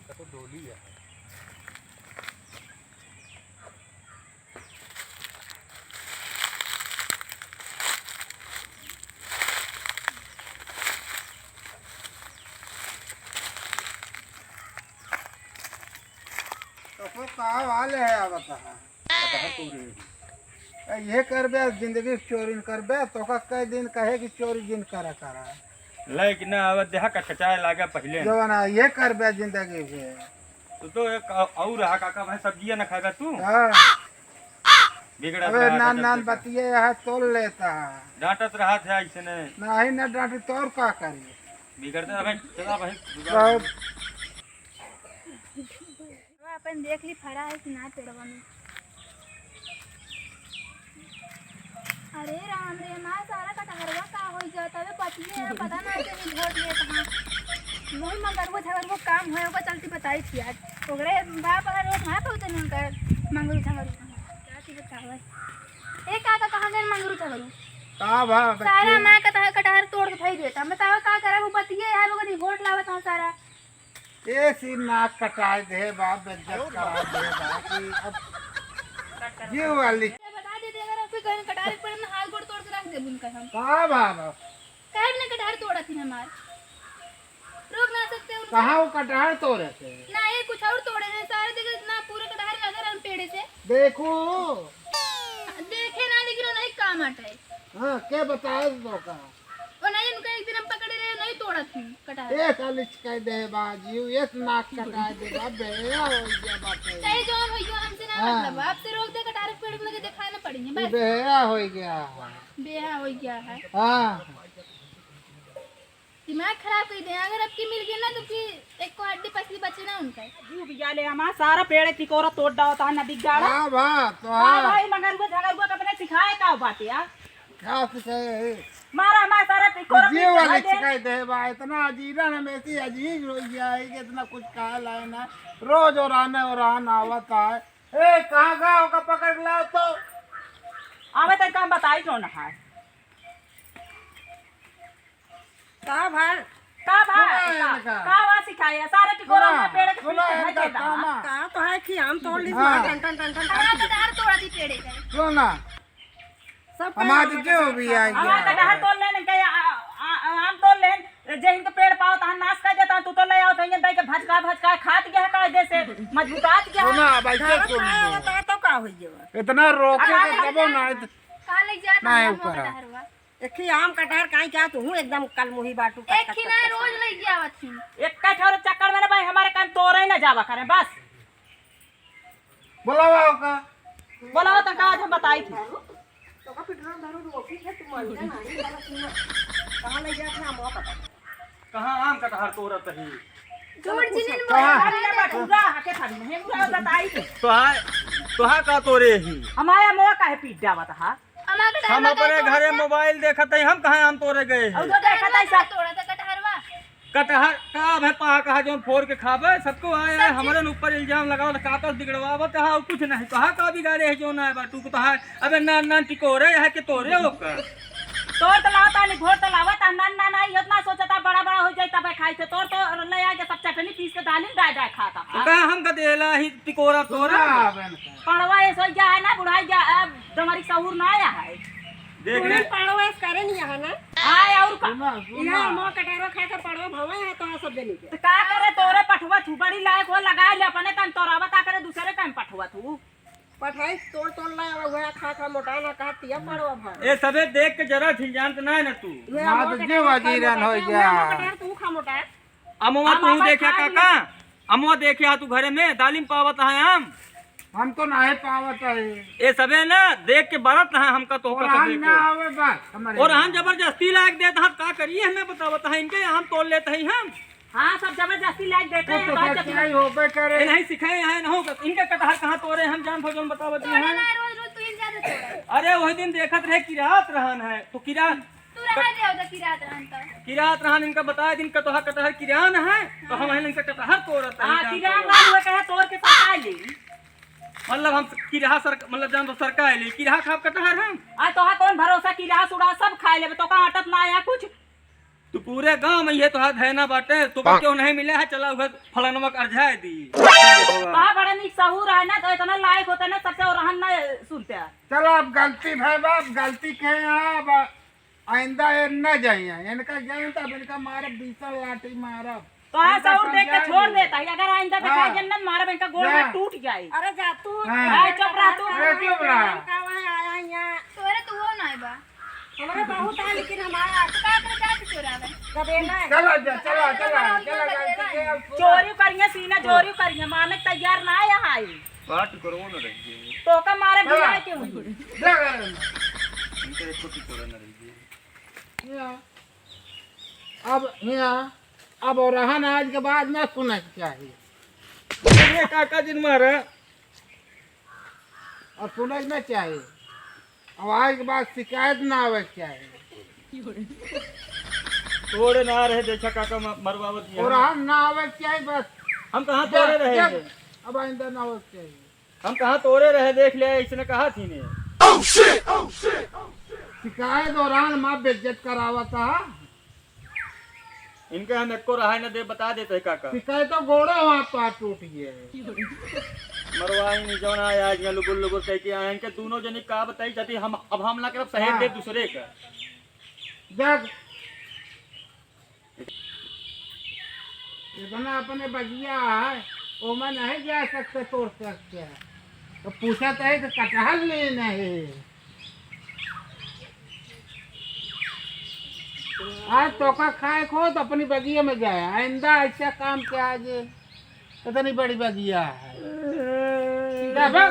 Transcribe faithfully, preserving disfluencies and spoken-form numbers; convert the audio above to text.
तो डोली है। तो का वाले है, अब कहा? कटहर तोड़ रहे हैं। ए, ये करबे, जिंदगी के चोरी न करबे, तोका कई दिन कहे कि चोरी जिन करा करा। लेकिन ना, अब देहा कचकचाए लागे पहिले। जवन आ, ये करबे जिंदगी के। तू तो एक औ-, और रहा काका, भाई सब्जियां ना खाएगा तू। हाँ। बिगड़त अबे रहा नान नान बतिये यहाँ तोल लेता। डांटत रहा थे ऐसे ने। नहीं ना डांटी तो और का करी? बिगड़ते रहे, चला भाई। बहुत। अब अपन देख ली, फरा है कि ना पेड़वा में। अरे राम रे, हमार सारा कटहरवा का होई जाता है, बतिये है, पता ना के नहीं भोट लेत हाँ। वही मगरवा झगरवा काम होए, ओकर चलती बताई थी आज। ओकरे बाप अगर रोज वहाँ पे उतने उनका मंगरू झगरू। क्या थी बतावा? ए काका, कहाँ गए मंगरू झगरू? का भा बच्चे? सारा माँ कटहर, कटहर तोड़ के फेंक देता। बतावा का करा, वो बतिये है, वो नहीं भोट लावत हाँ सारा। ए सी नाक कटाए दे बा, बेइज्जत करा दे बा कि अब जीव वाली। अरे बता देते, अगर आपके घर में कटारे पड़े ना, हाथ गोड़ तोड़ के रख दे उनका हम। का बाबा? काहे बिना कटार तोड़ा थी हमार? रोक ना सकते उनका। कहाँ वो कटार तोड़े थे? ना, ये कुछ और तोड़े हैं, सारे जगह इतना पूरा कटार लगा रहा पेड़े से। देखो। देखे ना, लेकिन वो नहीं काम आटा है। हाँ, के बताए तो का? ओ नहीं, उनका एक दिन हम पकड़े रहे, नहीं तोड़ा थी कटार। ए साली कह दे बाजी, ये नाक कटा दे बा, बेया हो गया बाटे। चाहे जो हो गया, हमसे ना हाँ। मतलब, आपसे रोक दे कटार पेड़ में लगे दिखाना पड़ेंगे, ये बस। बेया हो गया। बेया हो गया है। हाँ। दिमाग खराब कर दे, अगर अब की मिल गई ना तो फिर एक को हड्डी पसली बचे ना उनका। जीव बिया ले, हमार सारा पेड़ टिकोरा तोड़ डावत है, नदी गाड़ा। हाँ बा, तो हाँ हाँ। भाई, मगरुआ झगरुआ के अपने सिखाए का बाटे यार? का सिखाए है? मारा, मारा, सारा टिकोरा ये पीट वाली दिखाई दे बा, इतना अजीरा ना में से अजीज हो गया है कि इतना कुछ कहा लाए ना, रोज और आने और आन आवत है। ए, कहाँ गया होगा, पकड़ के लाओ तो। आवे तक हम बताई जो ना है। का भा? का भा? सुना है का? इनका। का भा सिखाया? सारे टिकोरा सुना, में पेड़ के सुना पीछे इनका भर के ताना। का तो है कि आम तोड़ ली, हाँ। टन, टन, टन, टन, टन, टन। कटहर तोड़ा थी पेड़े का। सुना। सब हमारे काम जो भी आएंगे। हमारे कटहर तोड़ लेने के, आ, आ, आ, आम तोड़ लेन, जे इनके पेड़ पाओ तहन नाश कर देता, तू तो ले आओ, तो इनके दे के भचका, भचका खात गया कायदे से, मजबूतात गया। सुना, अब ऐसे घर सुन में लो। होता है तो का होई गया? इतना रोके के तबो ना, इत- का ले जाता नहीं है ऊपर। मोटा हरवा? एक ही आम कटहर काहे क्या तू हूँ एकदम कलमुही बाटू, कट, एक कट, ही कट, ना कट, रोज कट। ले गया आवत ही। एक कटहर चक्कर में ना भाई हमारे कान तोरे ना जावा करें बस। बोलावा ओका। बोलावा तो का आज हम बताई थी। तो का पिटरा दारू रोकी है, तू मान जा ना, ये वाला सुन। कहाँ ले गया था, हम पता। कहाँ आम कटहर तोरत ही? जोड़ जिनिन कहाँ? बोला। अरे बटुरा, हके थारी में, हम पूरा बताई थी। तोहा, तोहा का तोरे ही? हमारे मोआ काहे पीट जावत हा? हमार कटहरवा हम अपने काहे घरे तोड़त है? मोबाइल देखत हई, हम कहाँ आम तोरे गए हैं? और तो देखत है सब। तोड़ा था कटहरवा। कटहर का अब है पा कहा जौन फोड़ के खाबे, सबको आए, आए, सबके हमरे न ऊपर इल्जाम लगावत, काकस बिगड़वावत है, और कुछ नहीं। कहा का बिगाड़े है जौन आए बा, तू तो है, अबे नान नान टिकोरे है कि तोरे ओकर। तोड़ तो लावत है, निभोर तो लावत है, नान नान आई, इतना सोचता बड़ा बड़ा हो जाए तब खाई थे। तोड़ तो ले आके सब चटनी पीस के दालिन डाय डाय खाता है। तो का हम का देला ही टिकोरा तोरा? सुना अब इनका। पड़वा ऐसो गया है ना, बुढ़ाई गया, अब तुम्हारी सहूर ना आया है। देख ले। पड़वा ऐस करे नहीं है ना? आए और का? सुना, सुना। इधर मो कटहरो खाए के पड़वा भवे है तो सब जनी के। तो का करे तोरे पठवा थू, बड़ी लायक हो, लगा ले अपने काम तोरावा, का करे दूसरे काम पठवा थू? पठाई तोड़ तोड़ ला, अब वह खा खा मोटा ना कहा तिया पड़वा भा। ए सबे देख के जरा झिलजान तो ना है ना तू। वह हाँ, मो तो कटहरो जे खा वजीरन मोटा हो के, गया। वह मो कटहर तू खा मोटा। अमवा अमवा तू देखा खा काका, लिया। अमवा देखा तू घरे में दालिम पावत है आम। हम तो नाहीं पावत है। ए सबे ना देख के बरत है हमका तो और का हम देख ना के। आवे बस हमरे और हम यहाँ। जबरदस्ती लायक देत हम का करिए, हमें बतावत है इनके हम तोड़ लेत है हम। हाँ, सब जबरदस्ती लायक देते वो हैं, तो बात जब सच्चाई होबे करे। ए नहीं सिखाए हैं, ना हो इनके कटहर कहाँ तोरे हम जान भोजन बतावत तोड़े हैं। ना, रोज रोज तू इल्जाम तोड़े। अरे वही दिन देखत रहे किरात रहन है, तो किरा तू रहा दे, उधर किरात रहन तो। किरात रहन, इनका बताए दिन कटहा कटहर किरान है, तो हम हाँ। हैं इनसे कटहर तोड़त हैं, हाँ, जान किरान तो। ना हुआ कहे तोड़ के सरका ले। मतलब हम किरहा सर, मतलब जान तो सरका ले, किरहा खाब कटहर हम। आ तोहा कौन भरोसा, किरहा सुड़ा सब खाए लेबे, तो का अटत ना आया कुछ। तू पूरे गांव में ये तोहार धैना बाटे, तो का क्यों नहीं मिले है? चला उहे फलनवा के अरझाए दी। कहा बड़ा नीक सहूर है ना, तो इतना लायक होते ना, सबसे ओरहन ना सुनते। चलो, अब गलती भय बाप, गलती के यहाँ अब आइंदा ये न जाइए। इनका जान तब इनका मारब, बीसन लाठी मारब। तो हाँ, इनका सहूर देख के समझा छोड़ दे। देता है, अगर आइंदा दिखाई हाँ। जन्नत मारब, इनका गोड़ जा। हाथ टूट जाए। अरे जा तू। हाँ। अरे चुप रह तू। अरे चुप रह। का वहाँ आया यहाँ। तोरे तो वो नहीं बा। हमारा बहुत है, लेकिन हमारा तो का कर जाके चोरावे? गबेला है। चला जा, चला, चला, चला, गलती के अब पूरा चोरी करिए, सीना चोरी करिए, माने तैयार ना आया है। बात करो ना रहिए। तो का मारे चला। बिना के हुई। जा घर में। इनके एक छोटी चोरा ना रहिए। यहाँ, अब यहाँ, अब ओरहन आज के बाद ना सुने के चाहिए। ये काका जिन मारा। और सुने के ना चाहिए। अब आज के बाद शिकायत ना आवे के चाहिए। तोरे ना रहे, देखा काका म-, मरवावत नहीं है। ओरहन ना आवे के चाहिए बस। हम कहाँ जा, तोरे रहे जा। थे? अब आइंदा ना आवे के चाहिए। हम कहाँ तोरे रहे, देख ले, इसने कहा थी ने। शिकायत दौरान माँ बेइज्जत करावत है। इनके हम एको रहाई न दे, बता देते हैं काका। शिकायत तो गोड़ो हाथ पार टूट गए। मरवाई नहीं, जौन आया आज यहाँ लुगुर लुगुर कह के आए, इनके दोनों जने का बताई जाती, हम, अब हम ना करब सहेज हाँ। दे दूसरे का। देख, इतना अपने बगिया है, ओमे नहीं जा सकते, तोड़ सकते हैं। तो पूछत है कि कटहल ले नहीं। आज तोका खाए को तो अपनी बगिया में जाए, आइंदा ऐसा काम के आज इतनी बड़ी बगिया है। जा बे।